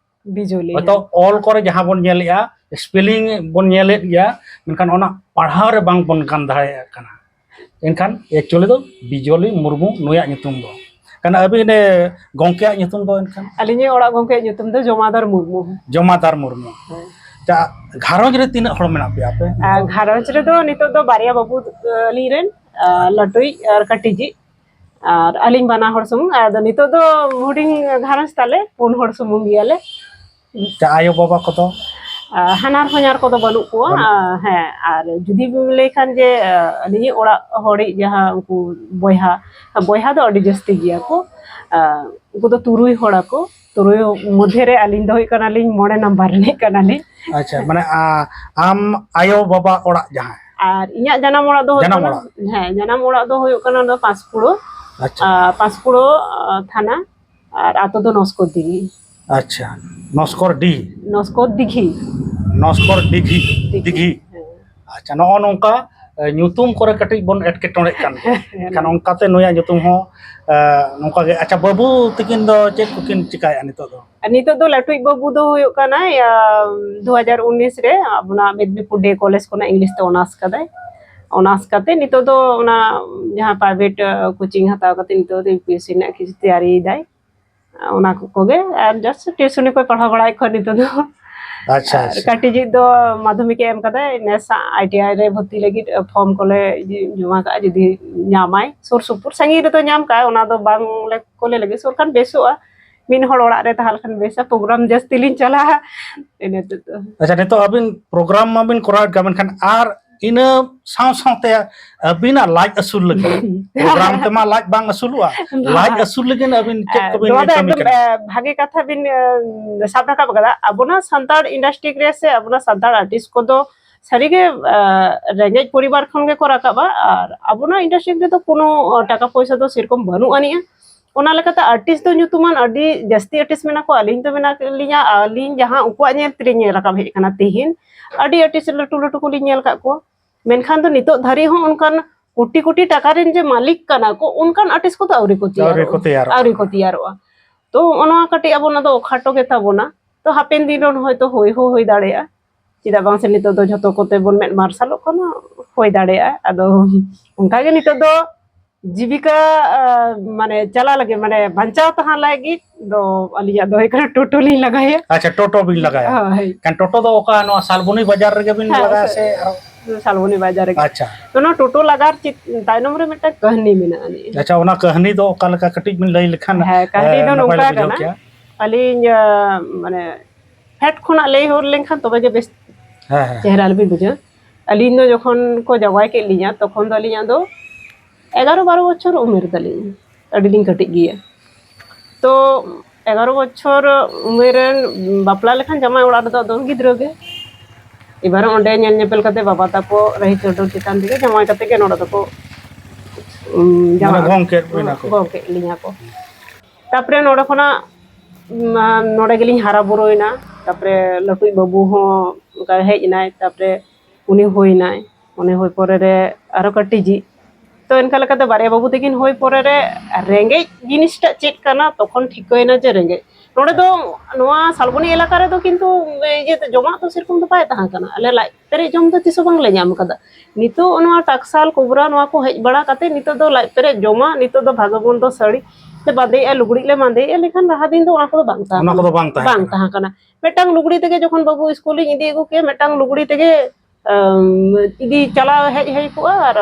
ᱵᱤᱡᱚᱞᱤ, ᱦᱚᱭᱛᱚ ᱦᱮᱸ᱾ ᱚᱞ ᱠᱚᱨᱮ ᱡᱟᱦᱟᱸ ᱵᱚᱱ ᱧᱮᱞᱮᱜᱼᱟ, spelling ᱵᱚᱱ ᱧᱮᱞᱮᱫ ᱜᱮᱭᱟ, ᱢᱮᱱᱠᱷᱟᱱ ᱚᱱᱟ ᱯᱟᱲᱦᱟᱣ ᱨᱮ ᱵᱟᱝ ᱵᱚᱱ ᱜᱟᱱ ᱫᱟᱲᱮᱭᱟᱜ ᱠᱟᱱᱟ᱾ ᱮᱱᱠᱷᱟᱱ actually ᱫᱚ ᱵᱤᱡᱚᱞᱤ ᱢᱩᱨᱢᱩ ᱱᱩᱭᱟᱜ ᱧᱩᱛᱩᱢ ᱫᱚ᱾ ᱠᱟᱱᱟ ᱟᱹᱵᱤᱱ, ᱮ, ᱜᱚᱝᱠᱮᱭᱟᱜ ᱧᱩᱛᱩᱢ ᱫᱚ ᱮᱱᱠᱷᱟᱱ? ᱟᱹᱞᱤᱧᱤᱡ ᱚᱲᱟᱜ ᱜᱚᱝᱠᱮᱭᱟᱜ ᱧᱩᱛᱩᱢ ᱫᱚ ᱡᱚᱢᱟᱫᱟᱨ ᱢᱩᱨᱢᱩ᱾ ᱡᱚᱢᱟᱫᱟᱨ ᱢᱩᱨᱢᱩ᱾ ᱦᱮᱸ᱾ ᱟᱪᱪᱷᱟ, ᱜᱷᱟᱨᱚᱸᱡᱽ ᱨᱮ ᱛᱤᱱᱟᱹᱜ ᱦᱚᱲ ᱢᱮᱱᱟᱜ ᱯᱮᱭᱟ ᱟᱯᱮ? ᱟᱨ ᱜᱷᱟᱨᱚᱸᱡᱽ ᱨᱮᱫᱚ ᱱᱤᱛᱚᱜ ᱫᱚ ᱵᱟᱨᱭᱟ ᱵᱟᱹᱵᱩ, ᱟᱹᱞᱤᱧ ᱨᱮᱱ, ᱟᱨ ᱞᱟᱹᱴᱩᱭᱤᱡ ᱟᱨ ᱠᱟᱹᱴᱤᱡᱤᱡ᱾ ᱟᱨ ᱟᱹᱞᱤᱧ ᱵᱟᱱᱟ ᱦᱚᱲ ᱥᱩᱢᱩᱝ᱾ ᱟᱫᱚ ᱱᱤᱛᱚᱜ ᱫᱚ ᱦᱩᱰᱤᱧ ᱜᱷᱟᱨᱚᱸᱡᱽ ᱛᱟᱞᱮ, ᱯᱩᱱ ᱦᱚᱲ ᱥᱩᱢᱩᱝ ᱜᱮᱭᱟᱞᱮ᱾ ᱟᱪᱪᱷᱟ, ᱟᱭᱳ ᱵᱟᱵᱟ ᱠᱚᱫᱚ? ᱟᱨ ᱦᱟᱱᱟᱨ ᱦᱚᱧᱦᱟᱨ ᱠᱚᱫᱚ ᱵᱟᱹᱱᱩᱜ ᱠᱚᱣᱟ᱾ ᱵᱟᱹᱱᱩᱜ᱾ ᱟᱨ ᱦᱮᱸ, ᱟᱨ ᱡᱩᱫᱤ ᱵᱤᱱ ᱞᱟᱹᱭ ᱠᱷᱟᱱ ᱡᱮ, ᱟᱨ ᱟᱹᱞᱤᱧᱤᱡ ᱚᱲᱟᱜ ᱦᱚᱲᱤᱡ ᱡᱟᱦᱟᱸ ᱩᱱᱠᱩ ᱵᱚᱭᱦᱟ, ᱵᱚᱭᱦᱟ ᱫᱚ ᱟᱹᱰᱤ ᱡᱟᱹᱥᱛᱤ ᱜᱮᱭᱟ ᱠᱚ᱾ ᱟᱨ ᱩᱱᱠᱩ ᱫᱚ ᱛᱩᱨᱩᱭ ᱦᱚᱲ ᱟᱠᱚ᱾ ᱛᱩᱨᱩᱭ ᱢᱚᱫᱽᱫᱷᱮ ᱨᱮ ᱟᱹᱞᱤᱧ ᱫᱚ ᱦᱩᱭᱩᱜ ᱠᱟᱱᱟᱞᱤᱧ ᱢᱚᱬᱮ ᱱᱟᱢᱵᱟᱨ ᱨᱤᱱᱤᱡ ᱠᱟᱱᱟᱞᱤᱧ᱾ ᱟᱪᱪᱷᱟ, ᱢᱟᱱᱮ, ᱟ, ᱟᱢ ᱟᱭᱳ ᱵᱟᱵᱟ ᱚᱲᱟᱜ ᱡᱟᱦᱟᱸ? ᱟᱨ ᱤᱧᱟᱹᱜ ᱡᱟᱱᱟᱢ ᱚᱲᱟᱜ ᱫᱚ ᱦᱩᱭᱩᱜ ᱡᱟᱱᱟᱢ ᱠᱟᱱᱟ, ᱚᱲᱟᱜ? ᱦᱮᱸ, ᱡᱟᱱᱟᱢ ᱚᱲᱟᱜ ᱫᱚ ᱦᱩᱭᱩᱜ ᱠᱟᱱᱟ ᱱᱚᱣᱟ ᱯᱟᱸᱥᱠᱩᱲᱟᱹ᱾ ᱟᱪᱪᱷᱟ᱾ ᱟᱨ ᱯᱟᱸᱥᱠᱩᱲᱟᱹ, ᱟᱨ ᱟᱛᱳ ᱫᱚ ᱱᱚᱥᱠᱚᱨ ᱫᱤᱜᱷᱤ᱾ ᱟᱪᱪᱷᱟ, ᱱᱚᱥᱠᱚᱨ ᱰᱤ᱾ ᱱᱚᱥᱠᱚᱨ ᱫᱤᱜᱷᱤ᱾ ᱱᱚᱥᱠᱚᱨ ᱰᱤᱜᱷᱤ, ᱫᱤᱜᱷᱤ᱾ ᱫᱤᱜᱷᱤ᱾ ᱦᱮᱸ᱾ ᱟᱪᱪᱷᱟ, ᱱᱚᱜᱼᱚ ᱱᱚᱝᱠᱟ, ᱮ, ᱧᱩᱛᱩᱢ ᱠᱚᱨᱮ ᱠᱟᱹᱴᱤᱡ ᱵᱚᱱ ᱮᱴᱠᱮᱴᱚᱬᱮᱜ ᱠᱟᱱ ᱜᱮᱭᱟ᱾ ᱦᱮᱸ᱾ ᱮᱱᱠᱷᱟᱱ ᱚᱱᱠᱟᱛᱮ ᱱᱩᱭᱟᱜ ᱧᱩᱛᱩᱢ ᱦᱚᱸ, ᱮ, ᱱᱚᱝᱠᱟ ᱜᱮ᱾ ᱟᱪᱪᱷᱟ, ᱵᱟᱹᱵᱩ ᱛᱤᱠᱤᱱ ᱫᱚ ᱪᱮᱫ ᱠᱚᱠᱤᱱ ᱪᱤᱠᱟᱭᱮᱫᱼᱟ ᱱᱤᱛᱚᱜ ᱫᱚ? ᱟᱨ ᱱᱤᱛᱚᱜ ᱫᱚ ᱞᱟᱹᱴᱩᱭᱤᱡ ᱵᱟᱹᱵᱩ ᱫᱚ ᱦᱩᱭᱩᱜ ᱠᱟᱱᱟᱭ, ᱟ, ᱫᱩ ᱦᱟᱡᱟᱨ ᱩᱱᱤᱥ ᱨᱮ ᱟᱵᱚᱱᱟᱜ ᱢᱮᱫᱽᱱᱤᱯᱩᱨ ᱰᱮ ᱠᱚᱞᱮᱡᱽ ᱠᱷᱚᱱᱟᱜ English ᱛᱮ honours ᱠᱟᱫᱟᱭ᱾ Honours ᱠᱟᱛᱮ ᱱᱤᱛᱚᱜ ᱫᱚ ᱚᱱᱟ ᱡᱟᱦᱟᱸ private, ᱟ, coaching ᱦᱟᱛᱟᱣ ᱠᱟᱛᱮ ᱱᱤᱛᱚᱜ ᱫᱚ UPSC ᱨᱮᱱᱟᱜ ᱠᱤᱪᱷᱩ ᱛᱮᱭᱟᱨᱤᱭᱮᱫᱟᱭ᱾ ᱚᱱᱟ ᱠᱚ ᱠᱚᱜᱮ, ᱟᱨ just tuition ᱠᱚᱭ ᱯᱟᱲᱦᱟᱣ ᱵᱟᱲᱟᱭᱮᱫ ᱠᱚᱣᱟ ᱱᱤᱛᱚᱜ ᱫᱚ᱾ ᱟᱪᱪᱷᱟ, ᱟᱨ ᱟᱪᱪᱷᱟ᱾ ᱠᱟᱹᱴᱤᱡᱤᱡ ᱫᱚ ᱢᱟᱫᱽᱫᱷᱚᱢᱤᱠ ᱮ ᱮᱢ ᱠᱟᱫᱟᱭ, ᱱᱮᱥ ITI ᱨᱮ ᱵᱷᱚᱨᱛᱤ ᱞᱟᱹᱜᱤᱫ form ᱠᱚᱞᱮ ᱡᱚᱢᱟ ᱠᱟᱜᱼᱟ, ᱡᱩᱫᱤ ᱧᱟᱢᱟᱭ ᱥᱩᱨ ᱥᱩᱯᱩᱨ᱾ ᱥᱟᱺᱜᱤᱧ ᱨᱮᱫᱚ ᱧᱟᱢ ᱠᱟᱜᱼᱟᱭ, ᱚᱱᱟ ᱫᱚ ᱵᱟᱝ ᱞᱮ ᱠᱚᱞᱮ ᱞᱟᱹᱜᱤᱫ, ᱥᱩᱨ ᱠᱷᱟᱱ ᱵᱮᱥᱚᱜᱼᱟ᱾ ᱢᱤᱫ ᱦᱚᱲ ᱚᱲᱟᱜ ᱨᱮ ᱛᱟᱦᱮᱸ ᱞᱮᱠᱷᱟᱱ ᱵᱮᱥᱟ, program ᱡᱟᱹᱥᱛᱤ ᱞᱤᱧ ᱪᱟᱞᱟᱜᱼᱟ᱾ ᱤᱱᱟᱹ ᱛᱮᱫᱚ᱾ ᱟᱪᱪᱷᱟ, ᱱᱤᱛᱚᱜ ᱟᱹᱵᱤᱱ program ᱢᱟᱵᱤᱱ ᱠᱚᱨᱟᱣᱮᱫ ᱜᱮᱭᱟ, ᱢᱮᱱᱠᱷᱟᱱ ᱟᱨ ᱤᱱᱟᱹ ᱥᱟᱶ ᱥᱟᱶᱛᱮ ᱟᱹᱵᱤᱱᱟᱜ ᱞᱟᱡ ᱟᱹᱥᱩᱞ ᱞᱟᱹᱜᱤᱫ, program ᱛᱮᱢᱟ ᱞᱟᱡ ᱵᱟᱝ ᱟᱹᱥᱩᱞᱚᱜᱼᱟ, ᱞᱟᱡ ᱟᱹᱥᱩᱞ ᱞᱟᱹᱜᱤᱫ ᱟᱹᱵᱤᱱ ᱪᱮᱫ ᱠᱚᱵᱤᱱ ᱱᱚᱣᱟ ᱫᱚ ᱠᱟᱹᱢᱤ ᱮᱠᱫᱚᱢ, ᱠᱟᱱᱟ? ᱮ, ᱵᱷᱟᱜᱮ ᱠᱟᱛᱷᱟ ᱵᱤᱱ, ᱮ, ᱥᱟᱵ ᱨᱟᱠᱟᱵ ᱟᱠᱟᱫᱟ᱾ ᱟᱵᱚᱱᱟᱜ ᱥᱟᱱᱛᱟᱲ industry ᱨᱮ ᱥᱮ ᱟᱵᱚᱱᱟᱜ ᱥᱟᱱᱛᱟᱲ artist ᱠᱚᱫᱚ ᱥᱟᱹᱨᱤᱜᱮ, ᱮ, ᱨᱮᱸᱜᱮᱡ ᱯᱚᱨᱤᱵᱟᱨ ᱠᱷᱚᱱ ᱜᱮᱠᱚ ᱨᱟᱠᱟᱵᱼᱟ᱾ ᱟᱨ ᱟᱵᱚᱱᱟᱜ industry ᱨᱮᱫᱚ ᱠᱳᱱᱳ, ᱮ, ᱴᱟᱠᱟ ᱯᱚᱭᱥᱟ ᱫᱚ ᱥᱮᱨᱚᱠᱚᱢ ᱵᱟᱹᱱᱩᱜ ᱟᱹᱱᱤᱡᱼᱟ᱾ ᱚᱱᱟ ᱞᱮᱠᱟᱛᱮ ᱟᱨᱴᱤᱥᱴ ᱫᱚ ᱧᱩᱛᱩᱢᱟᱱ ᱟᱹᱰᱤ ᱡᱟᱹᱥᱛᱤ ᱟᱨᱴᱤᱥᱴ ᱢᱮᱱᱟᱜ ᱠᱚᱣᱟ᱾ ᱟᱹᱞᱤᱧ ᱫᱚ ᱢᱮᱱᱟᱜ ᱞᱤᱧᱟ, ᱟᱹᱞᱤᱧ ᱡᱟᱦᱟᱸ ᱩᱱᱠᱩᱣᱟᱜ ᱧᱮᱞ ᱛᱮᱞᱤᱧ ᱧᱮᱞ ᱨᱟᱠᱟᱵ ᱦᱮᱡ ᱟᱠᱟᱱᱟ ᱛᱤᱦᱤᱧ, ᱟᱹᱰᱤ ᱟᱨᱴᱤᱥᱴ ᱞᱟᱹᱴᱩ ᱞᱟᱹᱴᱩ ᱠᱚᱞᱤᱧ ᱧᱮᱞ ᱟᱠᱟᱫ ᱠᱚᱣᱟ᱾ ᱢᱮᱱᱠᱷᱟᱱ ᱫᱚ ᱱᱤᱛᱚᱜ ᱫᱷᱟᱹᱨᱤᱡ ᱦᱚᱸ ᱚᱱᱠᱟᱱ ᱠᱳᱴᱤ ᱠᱳᱴᱤ ᱴᱟᱠᱟ ᱨᱮᱱ ᱡᱮ ᱢᱟᱹᱞᱤᱠ ᱠᱟᱱᱟ ᱠᱚ, ᱚᱱᱠᱟᱱ ᱟᱨᱴᱤᱥᱴ ᱠᱚᱫᱚ ᱟᱹᱣᱨᱤ ᱠᱚ ᱟᱹᱣᱨᱤ ᱛᱮᱭᱟᱨᱚᱜᱼᱟ᱾ ᱠᱚ ᱛᱮᱭᱟᱨᱚᱜᱼᱟ᱾ ᱟᱹᱣᱨᱤ ᱠᱚ ᱛᱮᱭᱟᱨᱚᱜᱼᱟ᱾ ᱛᱚ ᱚᱱᱟ ᱠᱟᱹᱴᱤᱡ ᱟᱵᱚ ᱚᱱᱟ ᱫᱚ ᱚᱠᱷᱟᱴᱚ ᱜᱮ ᱛᱟᱵᱚᱱᱟ᱾ ᱛᱚ ᱦᱟᱯᱮᱱ ᱫᱤᱱ ᱨᱮ ᱦᱚᱭᱛᱳ ᱦᱩᱭ ᱦᱚᱸ ᱦᱩᱭ ᱫᱟᱲᱮᱭᱟᱜᱼᱟ, ᱪᱮᱫᱟᱜ ᱵᱟᱝ ᱥᱮ ᱱᱤᱛᱚᱜ ᱫᱚ ᱡᱷᱚᱛᱚ ᱠᱚᱛᱮ ᱵᱚᱱ ᱢᱮᱫ ᱢᱟᱨᱥᱟᱞᱚᱜ ᱠᱟᱱᱟ, ᱦᱩᱭ ᱫᱟᱲᱮᱭᱟᱜᱼᱟ᱾ ᱟᱫᱚ ᱚᱱᱠᱟ ᱜᱮ ᱱᱤᱛᱚᱜ ᱫᱚ ᱡᱤᱵᱤᱠᱟ, ᱟᱸ, ᱢᱟᱱᱮ ᱪᱟᱞᱟᱣ ᱞᱟᱹᱜᱤᱫ, ᱢᱟᱱᱮ ᱵᱟᱧᱪᱟᱣ ᱛᱟᱦᱮᱸ ᱞᱟᱹᱜᱤᱫ ᱫᱚ ᱟᱹᱞᱤᱧᱟᱜ ᱫᱚ ᱦᱩᱭᱩᱜ ᱠᱟᱱᱟ ᱴᱳᱴᱳ ᱞᱤᱧ ᱞᱟᱜᱟᱭᱟ᱾ ᱟᱪᱪᱷᱟ, ᱴᱳᱴᱳ ᱵᱤᱱ ᱞᱟᱜᱟᱭᱟ? ᱦᱳᱭ᱾ ᱠᱷᱟᱱ ᱴᱳᱴᱳ ᱫᱚ ᱚᱠᱟ ᱱᱚᱣᱟ ᱥᱟᱞᱵᱚᱱᱤ ᱵᱟᱡᱟᱨ ᱨᱮᱜᱮ ᱵᱤᱱ ᱦᱮᱸ, ᱞᱟᱜᱟᱭᱟ ᱥᱮ ᱟᱨᱚ? ᱥᱟᱞᱵᱚᱱᱤ ᱵᱟᱡᱟᱨ ᱨᱮᱜᱮ᱾ ᱟᱪᱪᱷᱟ᱾ ᱛᱚ ᱱᱚᱣᱟ ᱴᱳᱴᱳ ᱞᱟᱜᱟᱨ ᱪᱮᱫ ᱛᱟᱭᱱᱚᱢ ᱨᱮ ᱢᱤᱫᱴᱟᱝ ᱠᱟᱹᱦᱱᱤ ᱢᱮᱱᱟᱜᱼᱟ ᱱᱤᱭᱟᱹ᱾ ᱟᱪᱪᱷᱟ, ᱚᱱᱟ ᱠᱟᱹᱦᱱᱤ ᱫᱚ ᱚᱠᱟ ᱞᱮᱠᱟ ᱠᱟᱹᱴᱤᱡ ᱵᱤᱱ ᱞᱟᱹᱭ ᱞᱮᱠᱷᱟᱱ, ᱦᱮᱸ, ᱠᱟᱹᱦᱱᱤ ᱮ, ᱫᱚ ᱱᱟᱯᱟᱭ ᱞᱮ ᱱᱚᱝᱠᱟ ᱵᱩᱡᱷᱟᱹᱣ ᱠᱟᱱᱟ᱾ ᱠᱮᱭᱟ᱾ ᱟᱹᱞᱤᱧ, ᱟᱸ, ᱢᱟᱱᱮ ᱯᱷᱮᱰ ᱠᱷᱚᱱᱟᱜ ᱞᱟᱹᱭ ᱦᱚᱲ ᱞᱮᱱᱠᱷᱟᱱ ᱛᱚᱵᱮ ᱜᱮ ᱵᱮᱥ ᱦᱮᱸ, ᱦᱮᱸ᱾ ᱪᱮᱦᱨᱟ ᱞᱮᱵᱤᱱ ᱵᱩᱡᱷᱟᱹᱣᱟ᱾ ᱟᱹᱞᱤᱧ ᱫᱚ ᱡᱚᱠᱷᱚᱱ ᱠᱚ ᱡᱟᱶᱟᱭ ᱠᱮᱫ ᱞᱤᱧᱟ, ᱛᱚᱠᱷᱚᱱ ᱫᱚ ᱟᱹᱞᱤᱧᱟᱜ ᱫᱚ ᱮᱜᱟᱨᱚ ᱵᱟᱨᱚ ᱵᱚᱪᱷᱚᱨ ᱩᱢᱮᱨ ᱛᱟᱹᱞᱤᱧ, ᱟᱹᱰᱤ ᱞᱤᱧ ᱠᱟᱹᱴᱤᱡ ᱜᱮᱭᱟ᱾ ᱛᱚ ᱮᱜᱟᱨᱚ ᱵᱚᱪᱷᱚᱨ ᱩᱢᱮᱨ ᱨᱮᱱ ᱵᱟᱯᱞᱟ ᱞᱮᱠᱷᱟᱱ ᱡᱟᱶᱟᱭ ᱚᱲᱟᱜ ᱨᱮᱫᱚ ᱟᱫᱚ ᱜᱤᱫᱽᱨᱟᱹ ᱜᱮ᱾ ᱮᱵᱟᱨ ᱚᱸᱰᱮ ᱧᱮᱞ ᱧᱮᱯᱮᱞ ᱠᱟᱛᱮ ᱵᱟᱵᱟ ᱛᱟᱠᱚ ᱨᱟᱹᱦᱤ ᱪᱟᱹᱣᱰᱟᱹᱞ ᱪᱮᱛᱟᱱ ᱛᱮᱜᱮ ᱡᱟᱶᱟᱭ ᱠᱟᱛᱮ ᱜᱮ ᱱᱚᱰᱮ ᱫᱚᱠᱚ, ᱩᱢ, ᱢᱟᱱᱮ ᱡᱟᱶᱟᱭ ᱜᱚᱝ ᱠᱮᱫ ᱵᱤᱱᱟ ᱠᱚ᱾ ᱜᱚᱝ ᱠᱮᱫ ᱞᱤᱧᱟ ᱠᱚ᱾ ᱛᱟᱯᱚᱨᱮ ᱱᱚᱰᱮ ᱠᱷᱚᱱᱟᱜ, ᱩᱢ, ᱱᱚᱰᱮ ᱜᱮᱞᱤᱧ ᱦᱟᱨᱟ ᱵᱩᱨᱩᱭᱮᱱᱟ᱾ ᱛᱟᱯᱚᱨᱮ ᱞᱟᱹᱴᱩᱭᱤᱡ ᱵᱟᱹᱵᱩ ᱦᱚᱸ ᱚᱱᱠᱟ ᱦᱮᱡ ᱮᱱᱟᱭ, ᱛᱟᱯᱚᱨᱮ ᱩᱱᱤ ᱦᱩᱭᱱᱟᱭ, ᱩᱱᱤ ᱦᱩᱭ ᱯᱚᱨᱮ ᱨᱮ ᱟᱨᱚ ᱠᱟᱹᱴᱤᱡᱤᱡ᱾ ᱛᱚ ᱮᱱᱠᱟ ᱞᱮᱠᱟᱛᱮ ᱵᱟᱨᱭᱟ ᱵᱟᱹᱵᱩ ᱛᱟᱹᱠᱤᱱ ᱦᱩᱭ ᱯᱚᱨᱮ ᱨᱮ ᱨᱮᱸᱜᱮᱡ ᱡᱤᱱᱤᱥᱴᱟᱜ ᱪᱮᱫ ᱠᱟᱱᱟ ᱛᱚᱠᱷᱚᱱ ᱴᱷᱤᱠᱟᱹᱭᱮᱱᱟ ᱡᱮ ᱨᱮᱸᱜᱮᱡ᱾ ᱱᱚᱰᱮ ᱫᱚ ᱱᱚᱣᱟ ᱥᱟᱞᱵᱚᱱᱤ ᱮᱞᱟᱠᱟ ᱨᱮᱫᱚ ᱠᱤᱱᱛᱩ ᱤᱭᱟᱹ ᱡᱚᱢᱟᱜ ᱫᱚ ᱥᱮᱨᱚᱠᱚᱢ ᱫᱚ ᱵᱟᱭ ᱛᱟᱦᱮᱸ ᱠᱟᱱᱟ, ᱟᱞᱮ ᱞᱟᱡ ᱯᱮᱨᱮᱡ ᱡᱚᱢ ᱫᱚ ᱛᱤᱥ ᱦᱚᱸ ᱵᱟᱝᱞᱮ ᱧᱟᱢ ᱠᱟᱫᱟ᱾ ᱱᱤᱛᱚᱜ ᱱᱚᱣᱟ ᱴᱟᱠᱥᱟᱞ ᱠᱚᱵᱨᱟ ᱱᱚᱣᱟ ᱠᱚ ᱦᱮᱡ ᱵᱟᱲᱟ ᱠᱟᱛᱮ ᱱᱤᱛᱚᱜ ᱫᱚ ᱞᱟᱡ ᱯᱮᱨᱮᱡ ᱡᱚᱢᱟᱜ, ᱱᱤᱛᱚᱜ ᱫᱚ ᱵᱷᱟᱜᱮ ᱢᱚᱱᱫᱚ ᱥᱟᱹᱲᱤ ᱞᱮ ᱵᱟᱸᱫᱮᱭᱮᱫᱼᱟ, ᱞᱩᱜᱽᱲᱤᱡ ᱞᱮ ᱵᱟᱸᱫᱮᱭᱮᱫᱼᱟ, ᱞᱮᱠᱷᱟᱱ ᱞᱟᱦᱟ ᱫᱤᱱ ᱫᱚ ᱚᱱᱟ ᱠᱚᱫᱚ ᱵᱟᱝ ᱛᱟᱦᱮᱸ ᱚᱱᱟ ᱠᱟᱱᱟ᱾ ᱠᱚᱫᱚ ᱵᱟᱝ ᱛᱟᱦᱮᱸ ᱵᱟᱝ ᱠᱟᱱᱟ᱾ ᱛᱟᱦᱮᱸ ᱠᱟᱱᱟ᱾ ᱢᱤᱫᱴᱟᱝ ᱞᱩᱜᱽᱲᱤ ᱛᱮᱜᱮ ᱡᱚᱠᱷᱚᱱ ᱵᱟᱹᱵᱩ ᱥᱠᱩᱞᱤᱧ ᱤᱫᱤ ᱟᱹᱜᱩ ᱠᱮᱭᱟ, ᱢᱤᱫᱴᱟᱝ ᱞᱩᱜᱽᱲᱤ ᱛᱮᱜᱮ, ᱟᱢ, ᱤᱫᱤ ᱪᱟᱞᱟᱣ ᱦᱮᱡ ᱦᱩᱭ ᱠᱚᱜᱼᱟ᱾ ᱟᱨ,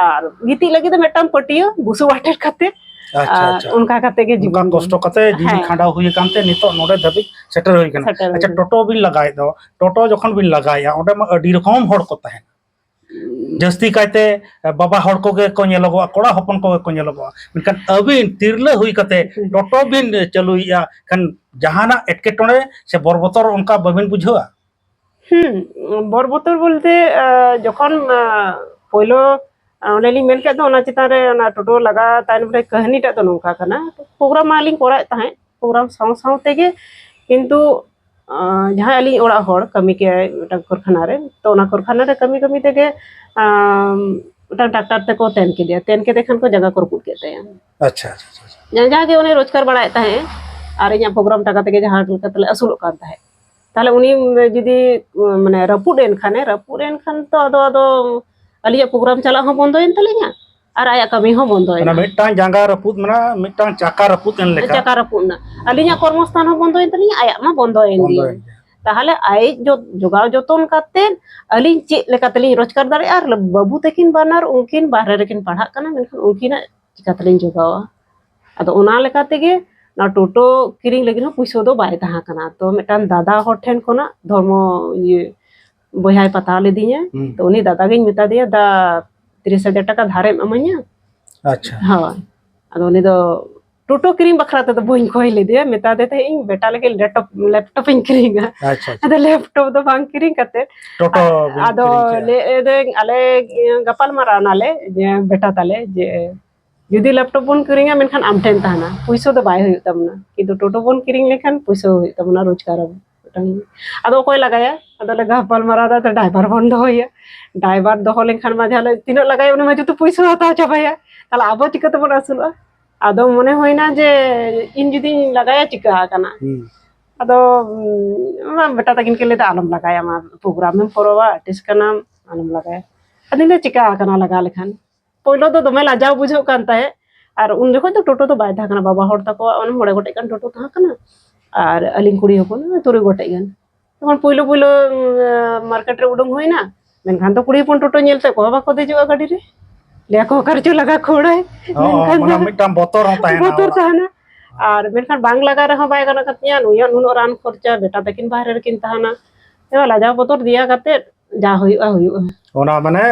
ᱟᱨ ᱜᱤᱛᱤᱡ ᱞᱟᱹᱜᱤᱫ ᱫᱚ ᱢᱤᱫᱴᱟᱝ ᱯᱟᱹᱴᱭᱟᱹ ᱵᱩᱥᱩᱵ ᱟᱴᱮᱫ ᱠᱟᱛᱮ, ᱟᱪᱪᱷᱟ, ᱟᱨ ᱟᱪᱪᱷᱟ᱾ ᱚᱱᱠᱟ ᱠᱟᱛᱮ ᱜᱮ ᱚᱱᱠᱟ ᱡᱤᱵᱚᱱ ᱫᱚ᱾ ᱠᱚᱥᱴᱚ ᱠᱟᱛᱮ ᱡᱤᱣᱤ ᱦᱮᱸ᱾ ᱠᱷᱟᱸᱰᱟᱣ ᱦᱩᱭ ᱟᱠᱟᱱ ᱛᱮ ᱱᱤᱛᱚᱜ ᱱᱚᱰᱮ ᱫᱷᱟᱹᱵᱤᱡ ᱥᱮᱴᱮᱨ ᱦᱩᱭ ᱟᱠᱟᱱᱟ᱾ ᱥᱮᱴᱮᱨ ᱦᱩᱭ ᱟᱪᱪᱷᱟ, ᱟᱠᱟᱱᱟ᱾ ᱴᱳᱴᱳ ᱵᱤᱱ ᱞᱟᱜᱟᱭᱮᱫ ᱫᱚ, ᱴᱳᱴᱳ ᱡᱚᱠᱷᱚᱱ ᱵᱤᱱ ᱞᱟᱜᱟᱭᱮᱫᱼᱟ, ᱚᱸᱰᱮ ᱢᱟ ᱟᱹᱰᱤ ᱨᱚᱠᱚᱢ ᱦᱚᱲ ᱠᱚ ᱛᱟᱦᱮᱱᱟ᱾ ᱡᱟᱹᱥᱛᱤ ᱠᱟᱭᱛᱮ ᱵᱟᱵᱟ ᱦᱚᱲ ᱠᱚᱜᱮ ᱠᱚ ᱧᱮᱞᱚᱜᱚᱜᱼᱟ, ᱠᱚᱲᱟ ᱦᱚᱯᱚᱱ ᱠᱚᱜᱮ ᱠᱚ ᱧᱮᱞᱚᱜᱚᱜᱼᱟ᱾ ᱢᱮᱱᱠᱷᱟᱱ ᱟᱹᱵᱤᱱ ᱛᱤᱨᱞᱟᱹ ᱦᱩᱭ ᱠᱟᱛᱮ ᱦᱩᱸ᱾ ᱴᱳᱴᱳ ᱵᱤᱱ ᱪᱟᱹᱞᱩᱭᱮᱫᱼᱟ, ᱠᱷᱟᱱ ᱡᱟᱦᱟᱱᱟᱜ ᱮᱴᱠᱮᱴᱚᱬᱮ ᱥᱮ ᱵᱚᱨ ᱵᱚᱛᱚᱨ ᱚᱱᱠᱟ ᱵᱟᱹᱵᱤᱱ ᱵᱩᱡᱷᱟᱹᱣᱟ? ᱦᱩᱸ, ᱵᱚᱨ ᱵᱚᱛᱚᱨ ᱵᱚᱞᱛᱮ, ᱟᱸ, ᱡᱚᱠᱷᱚᱱ, ᱟᱸ, ᱯᱳᱭᱞᱳ ᱟᱨ ᱚᱱᱮ ᱞᱤᱧ ᱢᱮᱱ ᱠᱮᱫ ᱫᱚ, ᱚᱱᱟ ᱪᱮᱛᱟᱱ ᱨᱮ ᱚᱱᱟ ᱴᱳᱴᱳ ᱞᱟᱜᱟ ᱛᱟᱭᱱᱚᱢ ᱨᱮ ᱠᱟᱹᱦᱱᱤ ᱴᱟᱜ ᱫᱚ ᱱᱚᱝᱠᱟ ᱠᱟᱱᱟ, ᱯᱨᱳᱜᱨᱟᱢ ᱢᱟ ᱞᱤᱧ ᱠᱚᱨᱟᱣᱮᱫ ᱛᱟᱦᱮᱸᱫ, ᱯᱨᱳᱜᱨᱟᱢ ᱥᱟᱶ ᱥᱟᱶ ᱛᱮᱜᱮ ᱠᱤᱱᱛᱩ ᱟᱸ, ᱡᱟᱦᱟᱸᱭ ᱟᱹᱞᱤᱧ ᱚᱲᱟᱜ ᱦᱚᱲ ᱠᱟᱹᱢᱤ ᱠᱮᱫᱟᱭ ᱢᱤᱫᱴᱟᱝ ᱠᱟᱹᱨᱠᱷᱟᱱᱟ ᱨᱮ, ᱛᱚ ᱚᱱᱟ ᱠᱟᱹᱨᱠᱷᱟᱱᱟ ᱨᱮ ᱠᱟᱹᱢᱤ ᱠᱟᱹᱢᱤ ᱛᱮᱜᱮ ᱟᱸ, ᱢᱤᱫᱴᱟᱝ ᱴᱨᱟᱠᱴᱟᱨ ᱛᱮᱠᱚ ᱛᱮᱱ ᱠᱮᱫᱮᱭᱟ, ᱛᱮᱱ ᱠᱮᱫᱮ ᱠᱷᱟᱱ ᱠᱚ ᱡᱟᱸᱜᱟ ᱠᱚ ᱨᱟᱹᱯᱩᱫ ᱠᱮᱫ ᱛᱟᱭᱟ᱾ ᱟᱪᱪᱷᱟ, ᱟᱪᱪᱷᱟ, ᱟᱪᱪᱷᱟ᱾ ᱡᱟ- ᱡᱟᱜᱮ ᱩᱱᱤ ᱨᱳᱡᱽᱜᱟᱨ ᱵᱟᱲᱟᱭᱮᱫ ᱛᱟᱦᱮᱸᱫ ᱟᱨ ᱤᱧᱟᱹᱜ ᱯᱨᱳᱜᱨᱟᱢ ᱴᱟᱠᱟ ᱛᱮᱜᱮ ᱡᱟᱦᱟᱸ ᱞᱮᱠᱟ ᱛᱮᱞᱮ ᱟᱹᱥᱩᱞᱚᱜ ᱠᱟᱱ ᱛᱟᱦᱮᱸᱫ, ᱛᱟᱦᱞᱮ ᱩᱱᱤ ᱡᱩᱫᱤ ᱢᱟᱱᱮ ᱨᱟᱹᱯᱩᱫ ᱮᱱ ᱠᱷᱟᱱᱮ, ᱨᱟᱹᱯᱩᱫ ᱮᱱ ᱠᱷᱟᱱ ᱛᱚ ᱟᱫᱚ ᱟᱫᱚ ᱟᱹᱞᱤᱧᱟᱜ ᱯᱨᱳᱜᱨᱟᱢ ᱪᱟᱞᱟᱜ ᱦᱚᱸ ᱵᱚᱱᱫᱚᱭᱮᱱ ᱛᱟᱹᱞᱤᱧᱟ ᱟᱨ ᱟᱭᱟᱜ ᱠᱟᱹᱢᱤ ᱦᱚᱸ ᱵᱚᱱᱫᱚᱭᱮᱱᱟ᱾ ᱢᱤᱫᱴᱟᱝ ᱡᱟᱸᱜᱟ ᱨᱟᱹᱯᱩᱫ ᱢᱮᱱᱟᱜᱼᱟ, ᱢᱤᱫᱴᱟᱝ ᱪᱟᱠᱟ ᱨᱟᱹᱯᱩᱫ ᱮᱱ ᱞᱮᱠᱟ᱾ ᱪᱟᱠᱟ ᱨᱟᱹᱯᱩᱫ ᱮᱱᱟ, ᱟᱹᱞᱤᱧᱟᱜ ᱠᱚᱨᱢᱚᱥᱛᱷᱟᱱ ᱦᱚᱸ ᱵᱚᱱᱫᱚᱭᱮᱱ ᱛᱟᱹᱞᱤᱧᱟ, ᱟᱭᱟᱜ ᱢᱟ ᱵᱚᱱᱫᱚᱭᱮᱱ ᱜᱮ᱾ ᱵᱚᱱᱫᱚᱭᱮᱱ ᱜᱮᱭᱟ᱾ ᱛᱟᱦᱚᱞᱮ ᱟᱡ ᱡᱚ- ᱡᱚᱜᱟᱣ ᱡᱚᱛᱚᱱ ᱠᱟᱛᱮ ᱟᱹᱞᱤᱧ ᱪᱮᱫ ᱞᱮᱠᱟ ᱛᱮᱞᱤᱧ ᱨᱳᱡᱽᱜᱟᱨ ᱫᱟᱲᱮᱭᱟᱜᱼᱟ? ᱟᱨ ᱵᱟᱹᱵᱩ ᱛᱟᱹᱠᱤᱱ ᱵᱟᱱᱟᱨ ᱩᱱᱠᱤᱱ ᱵᱟᱦᱨᱮ ᱨᱮᱠᱤᱱ ᱯᱟᱲᱦᱟᱜ ᱠᱟᱱᱟ, ᱢᱮᱱᱠᱷᱟᱱ ᱩᱱᱠᱤᱱᱟᱜ ᱪᱤᱠᱟᱹ ᱛᱮᱞᱤᱧ ᱡᱚᱜᱟᱣᱟ? ᱟᱫᱚ ᱚᱱᱟ ᱞᱮᱠᱟ ᱛᱮᱜᱮ ᱚᱱᱟ ᱴᱳᱴᱳ ᱠᱤᱨᱤᱧ ᱞᱟᱹᱜᱤᱫ ᱦᱚᱸ ᱯᱩᱭᱥᱟᱹ ᱫᱚ ᱵᱟᱭ ᱛᱟᱦᱮᱸ ᱠᱟᱱᱟ᱾ ᱛᱚ ᱢᱤᱫᱴᱟᱝ ᱫᱟᱫᱟ ᱦᱚᱲ ᱴᱷᱮᱱ ᱠᱷᱚᱱᱟᱜ ᱫᱷᱚᱨᱢᱚ ᱤᱭᱟᱹ ᱵᱚᱭᱦᱟᱭ ᱯᱟᱛᱟᱣ ᱞᱤᱫᱤᱧᱟ᱾ ᱦᱩᱸ᱾ ᱛᱚ ᱩᱱᱤ ᱫᱟᱫᱟ ᱜᱤᱧ ᱢᱮᱛᱟ ᱫᱮᱭᱟ, "ᱫᱟ, ᱛᱤᱨᱤᱥ ᱦᱟᱡᱟᱨ ᱴᱟᱠᱟ ᱫᱷᱟᱨᱮᱢ ᱮᱢᱟᱹᱧᱟ?" ᱟᱪᱪᱷᱟ᱾ ᱦᱳᱭ᱾ ᱟᱫᱚ ᱩᱱᱤ ᱫᱚ ᱴᱳᱴᱳ ᱠᱤᱨᱤᱧ ᱵᱟᱠᱷᱨᱟ ᱛᱮᱫᱚ ᱵᱟᱹᱧ ᱠᱚᱭ ᱞᱮᱫᱮᱭᱟ, ᱢᱮᱛᱟ ᱫᱮ ᱛᱟᱦᱮᱸᱫ ᱤᱧ ᱵᱮᱴᱟ ᱞᱟᱹᱜᱤᱫ ᱞᱮᱯᱴᱚᱯ, ᱞᱮᱯᱴᱚᱯ ᱤᱧ ᱠᱤᱨᱤᱧᱟ᱾ ᱟᱪᱪᱷᱟ, ᱟᱪᱪᱷᱟ᱾ ᱟᱫᱚ ᱞᱮᱯᱴᱚᱯ ᱫᱚ ᱵᱟᱝ ᱠᱤᱨᱤᱧ ᱠᱟᱛᱮ ᱴᱳᱴᱳ ᱵᱤᱱ ᱟᱫᱚ ᱠᱤᱨᱤᱧ ᱠᱮᱜᱼᱟ? ᱞᱟᱹᱭ ᱫᱟᱹᱧ, ᱟᱞᱮ ᱜᱟᱯᱟᱞ ᱢᱟᱨᱟᱣ ᱱᱟᱞᱮ ᱡᱮ ᱵᱮᱴᱟ ᱛᱟᱞᱮ ᱡᱮ ᱡᱩᱫᱤ ᱞᱮᱯᱴᱚᱯ ᱵᱚᱱ ᱠᱤᱨᱤᱧᱟ, ᱢᱮᱱᱠᱷᱟᱱ ᱟᱢ ᱴᱷᱮᱱ ᱛᱟᱦᱮᱱᱟ, ᱯᱩᱭᱥᱟᱹ ᱫᱚ ᱵᱟᱭ ᱦᱩᱭᱩᱜ ᱛᱟᱵᱚᱱᱟ, ᱠᱤᱱᱛᱩ ᱴᱳᱴᱳ ᱵᱚᱱ ᱠᱤᱨᱤᱧ ᱞᱮᱠᱷᱟᱱ ᱯᱩᱭᱥᱟᱹ ᱦᱩᱭᱩᱜ ᱛᱟᱵᱚᱱᱟ, ᱨᱳᱡᱽᱜᱟᱨ ᱟᱵᱚ ᱢᱤᱫᱴᱟᱝ᱾ ᱟᱫᱚ ᱚᱠᱚᱭ ᱞᱟᱜᱟᱭᱟ? ᱟᱫᱚ ᱞᱮ ᱜᱟᱯᱟᱞ ᱢᱟᱨᱟᱣ ᱫᱟ, ᱰᱨᱟᱭᱵᱷᱟᱨ ᱵᱚᱱ ᱫᱚᱦᱚᱭᱟ, ᱰᱨᱟᱭᱵᱷᱟᱨ ᱫᱚᱦᱚ ᱞᱮᱱᱠᱷᱟᱱ ᱢᱟ ᱡᱟᱦᱟᱸ ᱞᱮ ᱛᱤᱱᱟᱹᱜ ᱞᱟᱜᱟᱭᱟ, ᱩᱱᱟᱹᱜ ᱢᱟ ᱡᱚᱛᱚ ᱯᱩᱭᱥᱟᱹ ᱦᱟᱛᱟᱣ ᱪᱟᱵᱟᱭᱟ, ᱛᱟᱦᱚᱞᱮ ᱟᱵᱚ ᱪᱤᱠᱟᱹ ᱛᱮᱵᱚᱱ ᱟᱹᱥᱩᱞᱚᱜᱼᱟ? ᱟᱫᱚ ᱢᱚᱱᱮ ᱦᱩᱭᱱᱟ ᱡᱮ ᱤᱧ ᱡᱩᱫᱤᱧ ᱞᱟᱜᱟᱭᱟ, ᱪᱤᱠᱟᱹ ᱟᱠᱟᱱᱟ? ᱦᱩᱸ᱾ ᱟᱫᱚ ᱩᱢ, ᱚᱱᱟ ᱵᱮᱴᱟ ᱛᱟᱹᱠᱤᱱ ᱠᱤᱱ ᱞᱟᱹᱭᱫᱟ, "ᱟᱞᱚᱢ ᱞᱟᱜᱟᱭᱟ, ᱢᱟ ᱯᱨᱳᱜᱨᱟᱢ ᱮᱢ ᱯᱚᱨᱚᱵᱟ, ᱟᱨᱴᱤᱥᱴ ᱠᱟᱱᱟᱢ, ᱟᱞᱚᱢ ᱞᱟᱜᱟᱭᱟ᱾" ᱟᱫᱚᱧ ᱞᱟᱹᱭᱫᱟ, "ᱪᱤᱠᱟᱹ ᱟᱠᱟᱱᱟ ᱞᱟᱜᱟᱣ ᱞᱮᱠᱷᱟᱱ?" ᱯᱳᱭᱞᱳ ᱫᱚ ᱫᱚᱢᱮ ᱞᱟᱡᱟᱣ ᱵᱩᱡᱷᱟᱹᱜ ᱠᱟᱱ ᱛᱟᱦᱮᱸᱫ, ᱟᱨ ᱩᱱ ᱡᱚᱠᱷᱚᱡ ᱫᱚ ᱴᱳᱴᱳ ᱫᱚ ᱵᱟᱭ ᱛᱟᱦᱮᱸ ᱠᱟᱱᱟ, ᱵᱟᱵᱟ ᱦᱚᱲ ᱛᱟᱠᱚᱣᱟᱜ ᱚᱱᱮ ᱢᱚᱬᱮ ᱜᱚᱴᱮᱡ ᱜᱟᱱ ᱴᱳᱴᱳ ᱛᱟᱦᱮᱸ ᱠᱟᱱᱟ, ᱟᱨ ᱟᱹᱞᱤᱧ ᱠᱩᱲᱤ ᱦᱚᱯᱚᱱ ᱛᱩᱨᱩᱭ ᱜᱚᱴᱮᱡ ᱜᱟᱱ᱾ ᱛᱚᱠᱷᱚᱱ ᱯᱳᱭᱞᱳ ᱯᱳᱭᱞᱳ ᱩᱢ, ᱢᱟᱨᱠᱮᱴ ᱨᱮ ᱩᱰᱩᱝ ᱦᱩᱭᱱᱟ, ᱢᱮᱱᱠᱷᱟᱱ ᱫᱚ ᱠᱩᱲᱤ ᱦᱚᱯᱚᱱ ᱴᱳᱴᱳ ᱧᱮᱞ ᱛᱮ ᱚᱠᱚᱭ ᱦᱚᱸ ᱵᱟᱠᱚ ᱫᱮᱡᱚᱜᱼᱟ ᱜᱟᱹᱰᱤ ᱨᱮ, ᱞᱟᱹᱭᱟ ᱠᱚ, "ᱚᱠᱟ ᱨᱮᱪᱚ ᱞᱟᱜᱟ ᱠᱷᱟᱹᱲᱟᱭ᱾" ᱦᱚᱸ, ᱢᱮᱱᱠᱷᱟᱱ ᱢᱟᱱᱮ ᱫᱚ ᱢᱤᱫᱴᱟᱝ ᱵᱚᱛᱚᱨ ᱦᱚᱸ ᱛᱟᱦᱮᱱᱟ ᱵᱚᱛᱚᱨ ᱚᱲᱟᱜ᱾ ᱛᱟᱦᱮᱱᱟ᱾ ᱟᱨ ᱢᱮᱱᱠᱷᱟᱱ ᱵᱟᱝ ᱞᱟᱜᱟ ᱨᱮᱦᱚᱸ ᱵᱟᱭ ᱜᱟᱱᱚᱜ ᱠᱟᱱ ᱛᱤᱧᱟᱹ, ᱱᱩᱭᱟᱜ ᱱᱩᱱᱟᱹᱜ ᱨᱟᱱ ᱠᱷᱚᱨᱪᱟ, ᱵᱮᱴᱟ ᱛᱟᱹᱠᱤᱱ ᱵᱟᱦᱨᱮ ᱨᱮᱠᱤᱱ ᱛᱟᱦᱮᱱᱟ, ᱦᱮᱸ, ᱞᱟᱡᱟᱣ ᱵᱚᱛᱚᱨ ᱫᱮᱭᱟ ᱠᱟᱛᱮ ᱡᱟ ᱦᱩᱭᱩᱜᱼᱟ, ᱦᱩᱭᱩᱜᱼᱟ᱾ ᱚᱱᱟ ᱢᱟᱱᱮ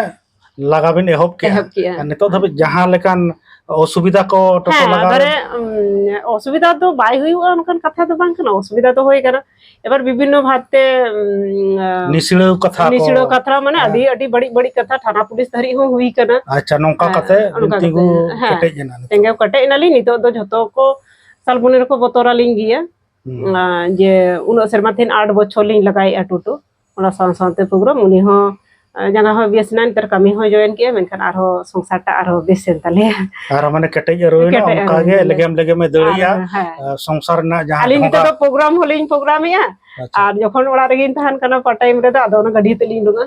ᱞᱟᱜᱟ ᱵᱤᱱ ᱮᱦᱚᱵ ᱠᱮᱜᱼᱟ᱾ ᱮᱦᱚᱵ ᱠᱮᱜᱼᱟ᱾ ᱟᱨ ᱱᱤᱛᱚᱜ ᱫᱷᱟᱹᱵᱤᱡ ᱡᱟᱦᱟᱸ ᱞᱮᱠᱟᱱ ᱚᱥᱩᱵᱤᱫᱷᱟ ᱠᱚ ᱴᱳᱴᱳ ᱦᱮᱸ, ᱞᱟᱜᱟ ᱟᱫᱚ ᱨᱮ, ᱨᱮ, ᱩᱢ, ᱚᱥᱩᱵᱤᱫᱷᱟ ᱫᱚ ᱵᱟᱭ ᱦᱩᱭᱩᱜᱼᱟ, ᱚᱱᱠᱟᱱ ᱠᱟᱛᱷᱟ ᱫᱚ ᱵᱟᱝ ᱠᱟᱱᱟ, ᱚᱥᱩᱵᱤᱫᱷᱟ ᱫᱚ ᱦᱩᱭ ᱠᱟᱱᱟ᱾ ᱮᱵᱟᱨ ᱵᱤᱵᱷᱤᱱᱱᱚ ᱵᱷᱟᱵᱛᱮ, ᱩᱢ, ᱱᱤᱥᱲᱟᱹᱣ ᱠᱟᱛᱷᱟ ᱠᱚ᱾ ᱱᱤᱥᱲᱟᱹᱣ ᱠᱟᱛᱷᱟ, ᱢᱟᱱᱮ, ᱦᱮᱸ᱾ ᱟᱹᱰᱤ, ᱟᱹᱰᱤ ᱵᱟᱹᱲᱤᱡ, ᱵᱟᱹᱲᱤᱡ ᱠᱟᱛᱷᱟ ᱛᱷᱟᱱᱟ ᱯᱩᱞᱤᱥ ᱫᱷᱟᱹᱨᱤᱡ ᱦᱚᱸ ᱦᱩᱭ ᱠᱟᱱᱟ᱾ ᱟᱪᱪᱷᱟ, ᱱᱚᱝᱠᱟ ᱦᱮᱸ, ᱠᱟᱛᱮ ᱵᱤᱱ ᱱᱚᱝᱠᱟ ᱛᱤᱸᱜᱩ ᱠᱟᱛᱮ, ᱦᱮᱸ᱾ ᱠᱮᱴᱮᱡ ᱮᱱᱟ ᱱᱤᱛᱚᱜ᱾ ᱛᱤᱸᱜᱩ ᱠᱮᱴᱮᱡ ᱮᱱᱟᱞᱤᱧ᱾ ᱱᱤᱛᱚᱜ ᱫᱚ ᱡᱷᱚᱛᱚ ᱠᱚ ᱥᱟᱞ ᱵᱩᱱᱤ ᱨᱮᱠᱚ ᱵᱚᱛᱚᱨ ᱟᱹᱞᱤᱧ ᱜᱮᱭᱟ᱾ ᱦᱩᱸ᱾ ᱟᱸ, ᱡᱮ ᱩᱱᱟᱹᱜ ᱥᱮᱨᱢᱟ ᱛᱮᱦᱮᱧ ᱟᱴ ᱵᱚᱪᱷᱚᱨ ᱞᱤᱧ ᱞᱟᱜᱟᱭᱮᱫᱼᱟ ᱴᱳᱴᱳ, ᱚᱱᱟ ᱥᱟᱶ ᱥᱟᱶᱛᱮ ᱯᱨᱳᱜᱨᱟᱢ, ᱩᱱᱤ ᱦᱚᱸ, ᱟᱸ, ᱡᱟᱸᱜᱟ ᱦᱚᱸ ᱵᱮᱥ ᱮᱱᱟ, ᱱᱮᱛᱟᱨ ᱠᱟᱹᱢᱤ ᱦᱚᱸ ᱡᱚᱭᱮᱱ ᱠᱮᱜᱼᱟ, ᱢᱮᱱᱠᱷᱟᱱ ᱟᱨᱦᱚᱸ ᱥᱚᱝᱥᱟᱨ ᱴᱟᱜ ᱟᱨᱦᱚᱸ ᱵᱮᱥ ᱮᱱ ᱛᱟᱞᱮᱭᱟ᱾ ᱟᱨ ᱢᱟᱱᱮ ᱠᱮᱴᱮᱡ ᱟᱹᱨᱩᱭᱮᱱᱟ, ᱠᱮᱴᱮᱡ ᱚᱱᱠᱟ ᱜᱮ ᱟᱹᱨᱩᱭᱮᱱᱟ᱾ ᱞᱮᱜᱮᱢ ᱞᱮᱜᱮᱢᱮ ᱫᱟᱹᱲᱮᱜᱼᱟ᱾ ᱟᱨ, ᱦᱮᱸ᱾ ᱟᱨ ᱥᱚᱝᱥᱟᱨ ᱨᱮᱱᱟᱜ ᱡᱟᱦᱟᱸ ᱟᱹᱞᱤᱧ ᱰᱷᱚᱸᱜᱟ᱾ ᱱᱤᱛᱚᱜ ᱫᱚ ᱯᱨᱳᱜᱨᱟᱢ ᱦᱚᱸᱞᱤᱧ ᱯᱨᱳᱜᱨᱟᱢᱮᱜᱼᱟ, ᱟᱪᱪᱷᱟ᱾ ᱟᱨ ᱡᱚᱠᱷᱚᱱ ᱚᱲᱟᱜ ᱨᱮᱜᱮᱧ ᱛᱟᱦᱮᱱ ᱠᱟᱱᱟ ᱯᱟᱨᱴ ᱴᱟᱭᱤᱢ ᱨᱮᱫᱚ, ᱟᱫᱚ ᱚᱱᱟ ᱜᱟᱹᱰᱤ ᱛᱮᱞᱤᱧ ᱩᱰᱩᱝᱟ᱾